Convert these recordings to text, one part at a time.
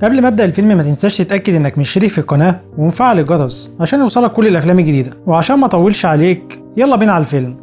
قبل ما ابدا الفيلم ما تنساش تتاكد انك مشترك في القناة ومفعل الجرس عشان يوصلك كل الافلام الجديدة. وعشان ما اطولش عليك يلا بينا على الفيلم.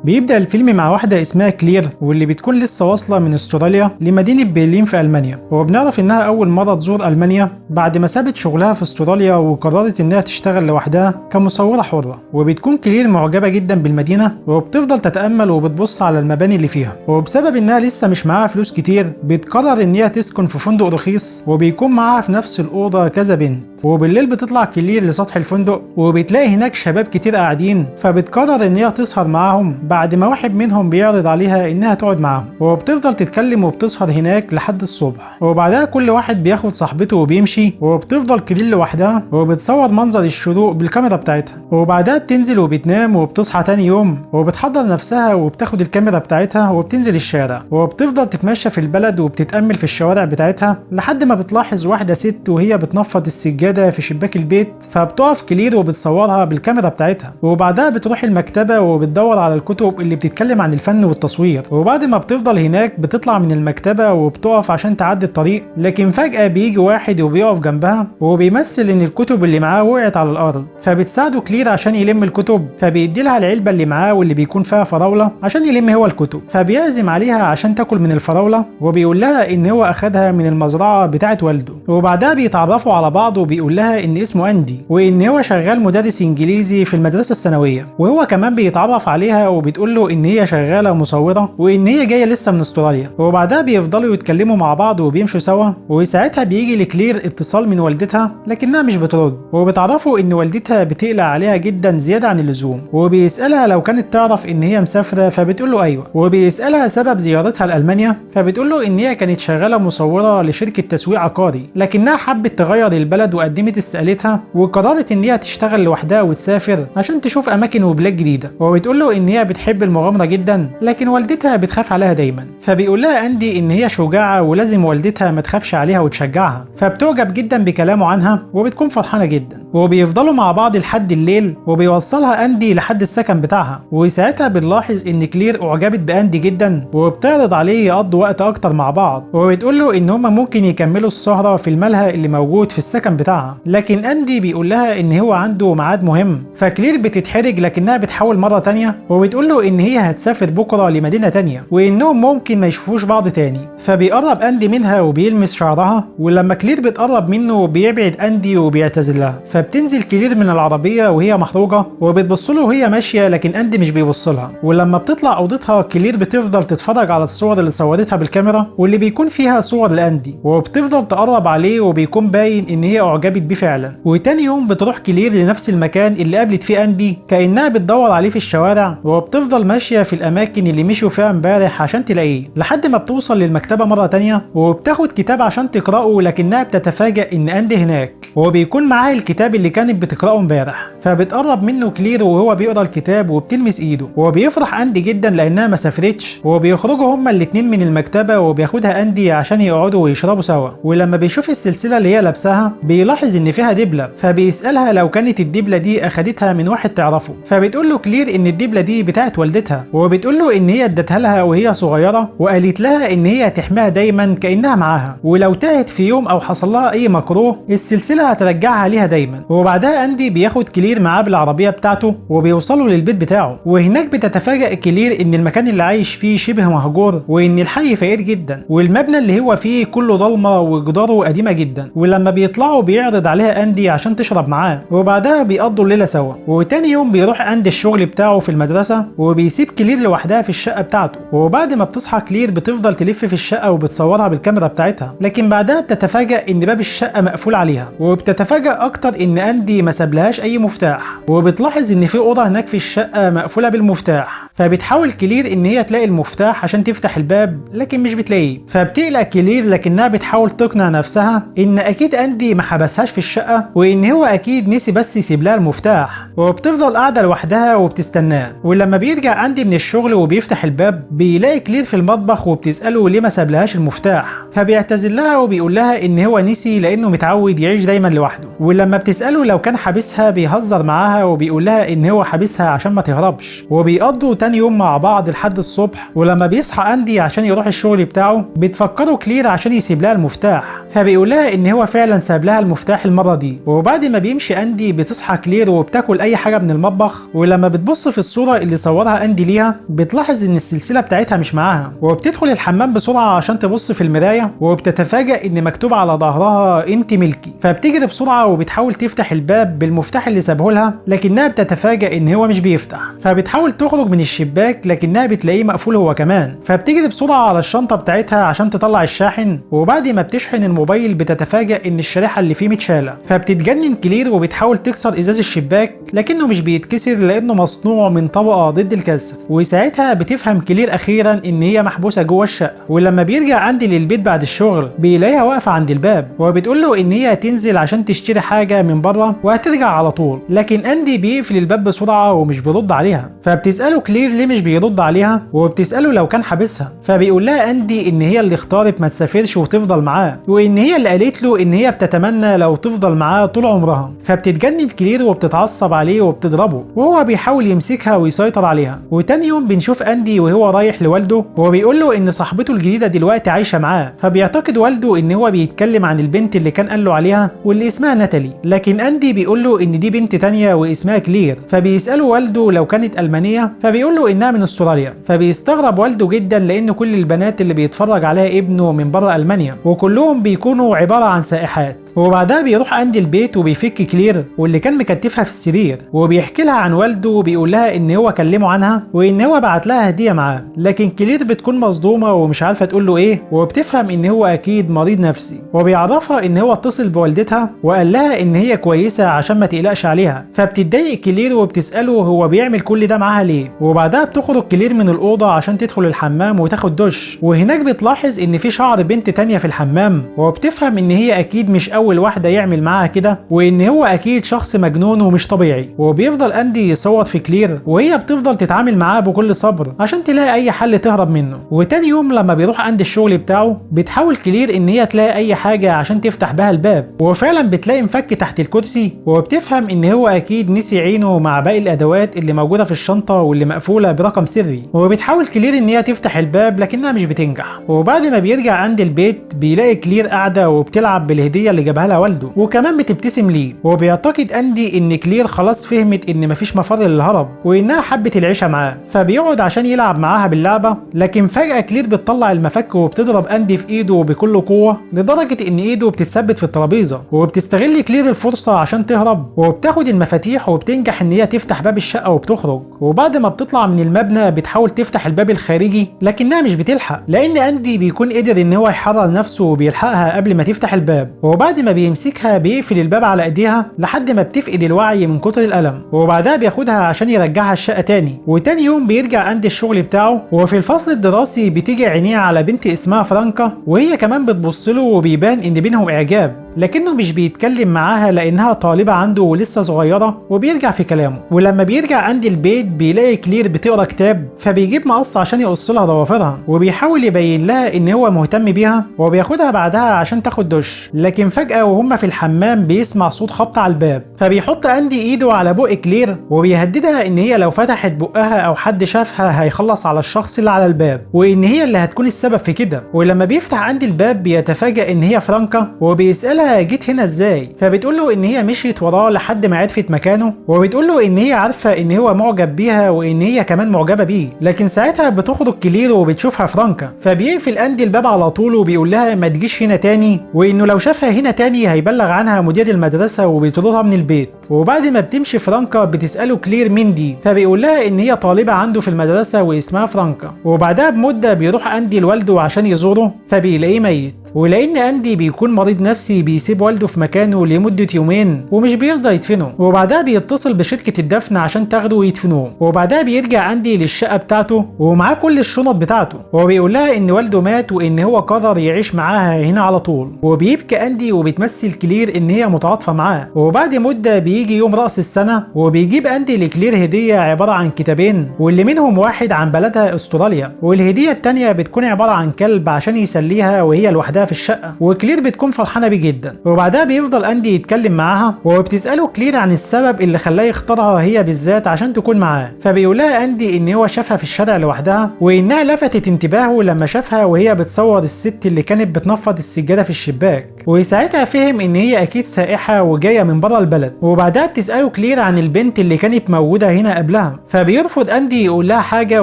بيبدأ الفيلم مع واحدة اسمها كلير واللي بتكون لسه واصلة من استراليا لمدينة برلين في ألمانيا، وبنعرف إنها أول مرة تزور ألمانيا بعد ما سابت شغلها في استراليا وقررت إنها تشتغل لوحدها كمصورة حرة. وبتكون كلير معجبة جدا بالمدينة وبتفضل تتأمل وبتبص على المباني اللي فيها، وبسبب إنها لسه مش معاها فلوس كتير بتقرر إن هي تسكن في فندق رخيص وبيكون معاها في نفس الأوضة كذا بنت. وبالليل بتطلع كلير لسطح الفندق وبتلاقي هناك شباب كتير قاعدين، فبتقرر إن هي تسهر معاهم بعد ما واحد منهم بيعرض عليها انها تقعد معاهم، وبتفضل تتكلم وبتسهر هناك لحد الصبح. وبعدها كل واحد بياخد صاحبته وبيمشي، وبتفضل كلير لوحدها وبتصور منظر الشروق بالكاميرا بتاعتها. وبعدها بتنزل وبتنام وبتصحى تاني يوم وبتحضر نفسها وبتاخد الكاميرا بتاعتها وبتنزل الشارع، وبتفضل تتمشى في البلد وبتتأمل في الشوارع بتاعتها لحد ما بتلاحظ واحدة ست وهي بتنفض السجادة في شباك البيت، فبتقف كلير وبتصورها بالكاميرا بتاعتها. وبعدها بتروح المكتبة وبتدور على الكتب اللي بتتكلم عن الفن والتصوير. وبعد ما بتفضل هناك بتطلع من المكتبة وبتقف عشان تعدي الطريق، لكن فجأة بيجي واحد وبيقف جنبها وبيمثل ان الكتب اللي معاه وقعت على الارض، فبتساعده كلير عشان يلم الكتب، فبيدي لها العلبة اللي معاه واللي بيكون فيها فراولة عشان يلم هو الكتب، فبيعزم عليها عشان تاكل من الفراولة وبيقول لها ان هو اخدها من المزرعة بتاعة والده. وبعدها بيتعرفوا على بعض وبيقول لها ان اسمه اندي وان هو شغال مدرس انجليزي في المدرسة الثانوية، وهو كمان بيتعرف عليها وبتقول له ان هي شغالة مصوره وان هي جاية لسه من استراليا. وبعدها بيفضلوا يتكلموا مع بعض وبيمشوا سوا، وساعتها بيجي لكلير اتصال من والدتها لكنها مش بترد، وبتعرفوا ان والدتها بتقلق عليها جدا زيادة عن اللزوم، وبيسالها لو كانت تعرف ان هي مسافرة فبتقول له ايوه، وبيسالها سبب زيارتها لالمانيا فبتقول له ان هي كانت شغالة مصوره لشركة تسويق عقاري لكنها حبت تغير البلد وقدمت استقالتها وقررت ان هي تشتغل لوحدها وتسافر عشان تشوف اماكن وبلاد جديدة. وبتقول له ان هي بتحب المغامرة جدا لكن والدتها بتخاف عليها دايما، فبيقول لها اندي ان هي شجاعة ولازم والدتها ما تخافش عليها وتشجعها، فبتعجب جدا بكلامه عنها وبتكون فرحانة جدا. وبيفضلوا مع بعض لحد الليل وبيوصلها اندي لحد السكن بتاعها، وساعتها بنلاحظ ان كلير اعجبت باندي جدا وبتعرض عليه يقضوا وقت اكتر مع بعض، وبتقول له ان هما ممكن يكملوا السهرة في الملهى اللي موجود في السكن بتاعها، لكن اندي بيقول لها ان هو عنده ميعاد مهم، فكلير بتتحرج لكنها بتحاول مرة تانية وبتقول له ان هي هتسافر بكره لمدينة تانية وانهم ممكن ما يشوفوش بعض تاني. فبيقرب اندي منها وبيلمس شعرها، ولما كلير بتقرب منه بيبعد اندي وبيعتذر لها، فبتنزل كلير من العربية وهي محروجه وبتبص له وهي ماشية لكن اندي مش بيبص لها. ولما بتطلع اوضتها كلير بتفضل تتفرج على الصور اللي صورتها بالكاميرا واللي بيكون فيها صور لاندي، وبتفضل تقرب عليه وبيكون باين ان هي اعجبت بيه فعلا. وتاني يوم بتروح كلير لنفس المكان اللي قابلت فيه اندي كانها بتدور عليه في الشوارع، وبتفضل ماشية في الاماكن اللي مشوا فيها امبارح عشان تلاقيه، لحد ما بتوصل للمكتبه مرة تانية وبتاخد كتاب عشان تقراه، لكنها بتتفاجأ ان اندي هناك وبيكون معاه الكتاب اللي كانت بتقراه امبارح. فبتقرب منه كلير وهو بيقرا الكتاب وبتلمس ايده، وبيفرح اندي جدا لانها ما سافرتش، وبيخرجوا هما الاتنين من المكتبة وبياخدها اندي عشان يقعدوا ويشربوا سوا. ولما بيشوف السلسلة اللي هي لابساها بيلاحظ ان فيها دبله، فبيسالها لو كانت الدبله دي اخدتها من واحد تعرفه، فبتقول له كلير ان الدبله دي بتاعت والدتها، وبتقول له ان هي ادتها لها وهي صغيرة وقالت لها ان هي تحميها دايما كانها معاها، ولو تاهت في يوم او حصل لها اي مكروه السلسلة هترجعها ليها دايما. وبعدها اندي بياخد كلير معاه بالعربية بتاعته وبيوصلوا للبيت بتاعه، وهناك بتتفاجأ كلير ان المكان اللي عايش فيه شبه مهجور وان الحي فقير جدا والمبنى اللي هو فيه كله ضلمة وجداره قديمة جدا. ولما بيطلعوا بيعرض عليها اندي عشان تشرب معاه، وبعدها بيقضوا الليلة سوا. وتاني يوم بيروح اندي الشغل بتاعه في المدرسة وبيسيب كلير لوحدها في الشقة بتاعته. وبعد ما بتصحى كلير بتفضل تلف في الشقة وبتصورها بالكاميرا بتاعتها، لكن بعدها بتتفاجأ ان باب الشقة مقفول عليها، وبتتفاجأ اكتر ان اندي ما سابلهاش اي مفتاح، وبتلاحظ ان في اوضة هناك في الشقة مقفولة بالمفتاح، فبتحاول كلير ان هي تلاقي المفتاح عشان تفتح الباب لكن مش بتلاقيه. فبتقلق كلير لكنها بتحاول تقنع نفسها ان اكيد اندي ما حبسهاش في الشقة وان هو اكيد نسي بس يسيب لها المفتاح، وبتفضل قاعدة لوحدها وبتستناه. ولما بيرجع اندي من الشغل وبيفتح الباب بيلاقي كلير في المطبخ وبتساله ليه ما سابلهاش المفتاح، فبيعتذر لها وبيقول لها ان هو نسي لانه متعود يعيش دايما لوحده. ولما بتساله لو كان حابسها بيهزر معاها وبيقول لها ان هو حابسها عشان ما تهربش. وبيقضوا تاني يوم مع بعض لحد الصبح. ولما بيصحى اندي عشان يروح الشغل بتاعه بتفكره كلير عشان يسيب لها المفتاح، فبيقول لها ان هو فعلا ساب لها المفتاح المرة دي. وبعد ما بيمشي اندي بتصحى كلير وبتاكل اي حاجة من المطبخ، ولما بتبص في الصورة اللي صورها اندي ليها بتلاحظ ان السلسلة بتاعتها مش معاها، وبتدخل الحمام بسرعة عشان تبص في المراية، وبتتفاجئ ان مكتوب على ظهرها انت ملكي. فبتجري بسرعة وبتحاول تفتح الباب بالمفتاح اللي سابه لها، لكنها بتتفاجئ ان هو مش بيفتح. فبتحاول تخرج من الشباك لكنها بتلاقيه مقفول هو كمان. فبتجري بسرعة على الشنطة بتاعتها عشان تطلع الشاحن، وبعد ما بتشحن الموبايل بتتفاجئ ان الشريحة اللي فيه متشاله. فبتتجنن كلير وبتحاول تكسر ازاز الشباك لكنه مش بيتكسر لانه مصنوع من طبقه ضد الكسر. وساعتها بتفهم كلير اخيرا ان هي محبوسة جوه الشقة. ولما بيرجع اندي للبيت بعد الشغل بيلاقيها واقفة عند الباب، وبتقول له ان هي هتنزل عشان تشتري حاجة من بره وهترجع على طول، لكن اندي بيقفل الباب بسرعة ومش بيرد عليها. فبتساله كلير ليه مش بيرد عليها، وبتساله لو كان حابسها، فبيقول لها اندي ان هي اللي اختارت ما تسافرش وتفضل معاه، وان هي اللي قالت له ان هي بتتمنى لو تفضل معاه طول عمرها. فبتتجنن كلير وبتتعصب عليه وبتضربه، وهو بيحاول يمسكها ويسيطر عليها. وتاني يوم بنشوف اندي وهو رايح لوالده وبيقول له ان صاحبته الجديدة دلوقتي عايشه معاه. فبيعتقد والده ان هو بيتكلم عن البنت اللي كان قال له عليها واللي اسمها ناتالي، لكن اندي بيقول له ان دي بنت تانية واسمها كلير. فبيساله والده لو كانت المانية، فبيقول له انها من استراليا. فبيستغرب والده جدا لان كل البنات اللي بيتفرج عليها ابنه من بره المانيا وكلهم بيكونوا عبارة عن سائحات. وبعدها بيروح اندي البيت وبيفك كلير واللي كان مكتفها في السرير، وبيحكي لها عن والده وبيقول لها ان هو كلمة عنها وان هو بعت لها هديه معاه، لكن كلير بتكون مصدومة ومش عارفه تقول له ايه، وبتفهم ان هو اكيد مريض نفسي. وبيعرفها ان هو اتصل بوالدتها وقال لها ان هي كويسة عشان ما تقلقش عليها. فبتتضايق كلير وبتساله هو بيعمل كل ده معاها ليه. وبعدها بتخرج كلير من الاوضة عشان تدخل الحمام وتاخد دش، وهناك بتلاحظ ان في شعر بنت تانية في الحمام، وبتفهم ان هي اكيد مش اول واحدة يعمل معاها كده، وان هو اكيد شخص مجنون ومش طبيعي. وبيفضل اندي يصور في كلير وهي بتفضل تتعامل معاه بكل صبر عشان تلاقي اي حل تهرب منه. وتاني يوم لما بيروح اندي الشغل بتاعه بتحاول كلير ان هي تلاقي اي حاجة عشان تفتح بها الباب، وفعلا بتلاقي مفك تحت الكرسي، وبتفهم ان هو اكيد نسي عينه مع باقي الادوات اللي موجودة في الشنطة واللي مقفولة برقم سري. وبتحاول كلير ان هي تفتح الباب لكنها مش بتنجح. وبعد ما بيرجع عند البيت بيلاقي كلير قاعدة وبتلعب بالهديه اللي جابها لها والده، وكمان بتبتسم ليه. وبيعتقد اندي ان كلير خلاص فهمت ان مفيش مفر للهرب وانها حبت العيشة معاه، فبيقعد عشان يلعب معاها باللعبة. لكن فجاة كلير بتطلع المفك وبتضرب اندي في ايده بكل قوة لدرجة ان ايده بتتثبت في الترابيزة. وبتستغل كلير الفرصة عشان تهرب، وبتاخد المفاتيح وبتنجح ان هي تفتح باب الشقة وبتخرج. وبعد ما بتطلع من المبنى بتحاول تفتح الباب الخارجي لكنها مش بتلحق، لان اندي بيكون قدر ان هو يحرر نفسه وبيلحقها قبل ما تفتح الباب. وبعد ما بيمسكها بيقفل الباب على ايديها لحد ما بتفقد الوعي من كتر الالم، وبعدها بياخدها عشان يرجعها الشقة تاني. وتاني يوم بيرجع اندي الشغل بتاعه، وفي الفصل الدراسي بتيجي عينيه على بنت اسمها فرانكا، وهي كمان بتبص له وبيبان ان بينهم اعجاب، لكنه مش بيتكلم معاها لانها طالبه عنده ولسه صغيرة، وبيرجع في كلامه. ولما بيرجع اندي البيت بيلاقي كلير بتقرا كتاب، فبيجيب مقص عشان يقص لها ضوافرها، وبيحاول يبين لها ان هو مهتم بيها، وبياخدها بعدها عشان تاخد دش. لكن فجاة وهم في الحمام بيسمع صوت خبط على الباب، فبيحط اندي ايده على بق كلير وبيهددها ان هي لو فتحت بقها او حد شافها هيخلص على الشخص اللي على الباب، وان هي اللي هتكون السبب في كده. ولما بيفتح اندي الباب بيتفاجئ ان هي فرانكا، وبيسالها جيت هنا ازاي؟ فبتقول له ان هي مشيت وراه لحد ما عرفت مكانه، وبتقول له ان هي عارفه ان هو معجب بيها وان هي كمان معجبه بيه. لكن ساعتها بتخرج كلير وبتشوفها فرانكا، فبيقفل اندي الباب على طول وبيقول لها ما تجيش هنا تاني، وانه لو شافها هنا تاني هيبلغ عنها مدير المدرسة وبيطردها من البيت. وبعد ما بتمشي فرانكا بتساله كلير مين دي، فبيقول لها ان هي طالبه عنده في المدرسة واسمها فرانكا. وبعدها بمدة بيروح اندي لوالده عشان يزوره، فبيلاقيه ميت. ولان اندي بيكون مريض نفسي بيسيب والده في مكانه لمدة يومين ومش بيرضى يدفنه، وبعدها بيتصل بشركة الدفن عشان تاخده ويدفنوه. وبعدها بيرجع اندي للشقة بتاعته ومعاه كل الشنط بتاعته، وبيقول لها ان والده مات وان هو قرر يعيش معاها هنا على طول. وبيبكي اندي وبتمثل كلير ان هي متعاطفة معاه. وبعد مدة بيجي يوم رأس السنة، وبيجيب اندي لكلير هدية عبارة عن كتابين، واللي منهم واحد عن بلدها استراليا، والهدية التانية بتكون عبارة عن كلب عشان يسليها وهي لوحدها في الشقة. وكلير بتكون فرحانة بيه جدا. جدا. وبعدها بيفضل اندي يتكلم معاها، وبتساله كلير عن السبب اللي خلاه يختارها هي بالذات عشان تكون معاه، فبيقولها اندي ان هو شافها في الشارع لوحدها، وانها لفتت انتباهه لما شافها وهي بتصور الست اللي كانت بتنفض السجادة في الشباك، وساعتها فهم ان هي اكيد سائحه وجاية من بره البلد. وبعدها بتساله كلير عن البنت اللي كانت موجودة هنا قبلها، فبيرفض اندي يقول لها حاجة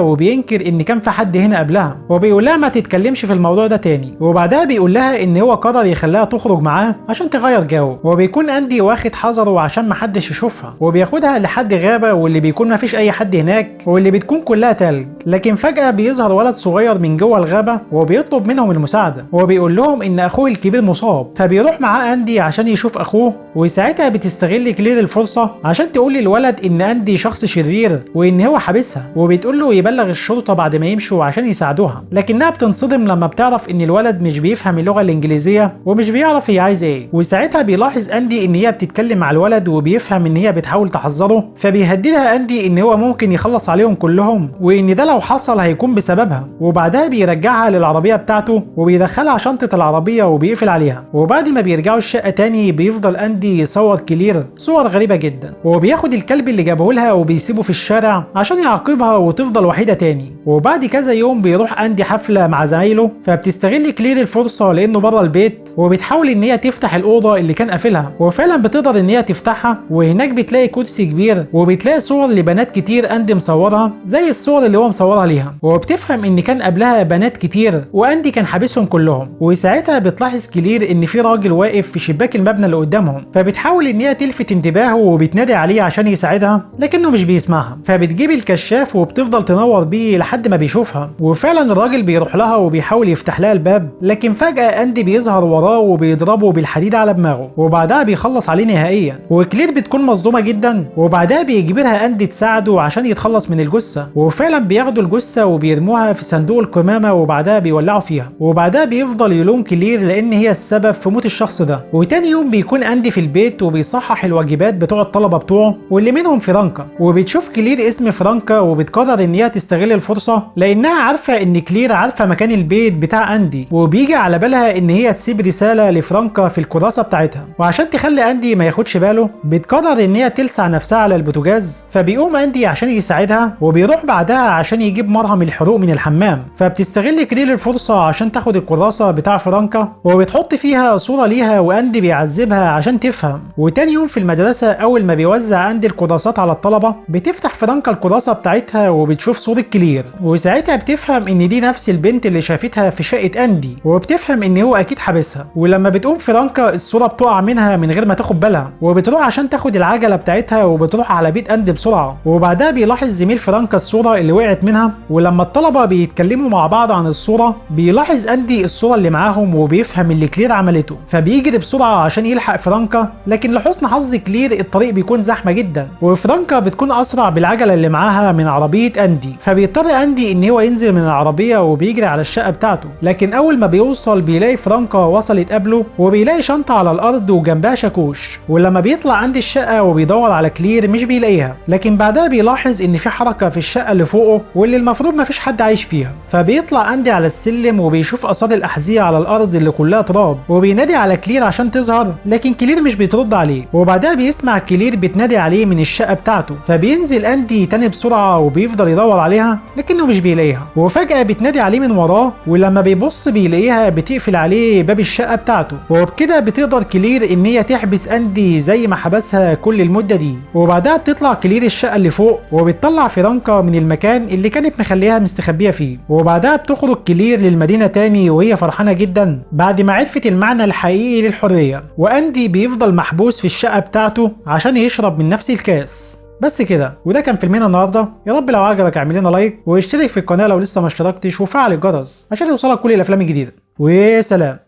وبينكر ان كان في حد هنا قبلها، وبيقول لها ما تتكلمش في الموضوع ده تاني. وبعدها بيقول لها ان هو قرر يخليها تخرج معاه عشان تغير جو، وبيكون اندي واخد حذره عشان ما حدش يشوفها، وبياخدها لحد غابه واللي بيكون ما فيش اي حد هناك واللي بتكون كلها تلج. لكن فجاة بيظهر ولد صغير من جوه الغابة وبيطلب منهم المساعدة، وبيقول لهم ان اخوه الكبير مصاب، فبيروح معاه اندي عشان يشوف اخوه. وساعتها بتستغل كلير الفرصة عشان تقول للولد ان اندي شخص شرير وان هو حابسها، وبتقول له يبلغ الشرطة بعد ما يمشوا عشان يساعدوها. لكنها بتنصدم لما بتعرف ان الولد مش بيفهم اللغة الانجليزية ومش بيعرف هي عايزه ايه. وساعتها بيلاحظ اندي ان هي بتتكلم مع الولد وبيفهم ان هي بتحاول تحذره، فبيهددها اندي ان هو ممكن يخلص عليهم كلهم وان ده لو حصل هيكون بسببها. وبعدها بيرجعها للعربية بتاعته وبيدخلها شنطه العربية وبيقفل عليها. وبعد ما بيرجعوا الشقة تاني بيفضل اندي يصور كلير صور غريبة جدا، وبياخد الكلب اللي جابه لها وبيسيبه في الشارع عشان يعاقبها وتفضل وحيده تاني. وبعد كذا يوم بيروح اندي حفلة مع زمايله، فبتستغل كلير الفرصة لانه بره البيت، وبتحاول ان هي تفتح الاوضة اللي كان قافلها، وفعلا بتقدر ان هي تفتحها. وهناك بتلاقي كرسي كبير وبتلاقي صور لبنات كتير اندي مصورها زي الصور اللي هو مصورها ليها، وبتفهم ان كان قبلها بنات كتير واندي كان حابسهم كلهم. وساعتها بتلاحظ كلير ان في راجل واقف في شباك المبنى اللي قدامهم، فبتحاول ان هي تلفت انتباهه وبتنادي عليه عشان يساعدها، لكنه مش بيسمعها. فبتجيب الكشاف وبتفضل تنور بيه لحد ما بيشوفها، وفعلا الراجل بيروح لها وبيحاول يفتح لها الباب، لكن فجأة اندي بيظهر وراه وبيضربه بالحديد على دماغه، وبعدها بيخلص عليه نهائيا. وكلير بتكون مصدومة جدا، وبعدها بيجبرها اندي تساعده عشان يتخلص من الجثة، وفعلا بياخدوا الجثة وبيرموها في صندوق القمامة وبعدها بيولعوا فيها. وبعدها بيفضل يلوم كلير لان هي السبب في موت الشخص ده. وتاني يوم بيكون اندي في البيت وبيصحح الواجبات بتوع الطلبة بتوعه واللي منهم فرانكا، وبتشوف كلير اسم فرانكا وبتقرر ان هي تستغل الفرصة لانها عارفة ان كلير عارفة مكان البيت بتاع اندي، وبيجي على بالها ان هي تسيب رسالة لفرانكا في الكراسة بتاعتها. وعشان تخلي اندي ما ياخدش باله بتقرر ان هي تلسع نفسها على البوتاجاز، فبيقوم اندي عشان يساعدها وبيروح بعدها عشان يجيب مرهم الحروق من الحمام. فبتستغل كلير الفرصة عشان تاخد الكراسة بتاع فرانكا وبتحط فيها صورة ليها واندي بيعذبها عشان تفهم. وتاني يوم في المدرسة اول ما بيوزع اندي الكراسات على الطلبة بتفتح فرانكا الكراسة بتاعتها وبتشوف صورة كلير، وساعتها بتفهم ان دي نفس البنت اللي شافتها في شقة اندي، وبتفهم ان هو اكيد حابسها. ولما بتقوم فرانكا الصورة بتقع منها من غير ما تاخد بالها، وبتروح عشان تاخد العجلة بتاعتها وبتروح على بيت اندي بسرعة. وبعدها بيلاحظ زميل فرانكا الصورة اللي وقعت منها، ولما الطلبة بيتكلموا مع بعض عن الصورة بيلاحظ اندي الصورة اللي معاهم وبيفهم اللي كلير عملته، فبيجري بسرعة عشان يلحق فرانكا. لكن لحسن حظ كلير الطريق بيكون زحمة جدا، وفرانكا بتكون اسرع بالعجلة اللي معاها من عربية اندي، فبيضطر اندي ان هو ينزل من العربية وبيجري على الشقة بتاعته. لكن اول ما بيوصل بيلاقي فرانكا وصلت قبله، وبيلاقي شنطة على الارض وجنبها شاكوش. ولما بيطلع عند الشقة وبيدور على كلير مش بيلاقيها، لكن بعدها بيلاحظ ان في حركة في الشقة اللي فوقه واللي المفروض مفيش حد عايش فيها. فبيطلع اندي على السلم وبيشوف اثار الاحذية على الارض اللي كلها تراب، وبينادي على كلير عشان تظهر، لكن كلير مش بيترد عليه. وبعدها بيسمع كلير بتنادي عليه من الشقة بتاعته، فبينزل اندي تاني بسرعة وبيفضل يدور عليها لكنه مش بيلاقيها. وفجأة بتنادي عليه من وراه، ولما بيبص بيلاقيها بتقفل عليه باب الشقة بتاعته. وبكده بتقدر كلير ان هي تحبس اندي زي ما حبسها كل المدة دي. وبعدها بتطلع كلير الشقة اللي فوق وبتطلع فرانكا من المكان اللي كانت مخليها مستخبية فيه. وبعدها بتخرج كلير للمدينة تاني وهي فرحانة جدا بعد ما عرفت المعنى الحقيقي للحرية. واندي بيفضل محبوس في الشقة بتاعته عشان يشرب من نفس الكاس. بس كده، وده كان فيلمنا النهارده. يا رب لو عجبك اعمل لنا like واشترك في القناة لو لسه ما اشتركتش وفعل الجرس عشان يوصلك كل الافلام الجديدة. وسلام.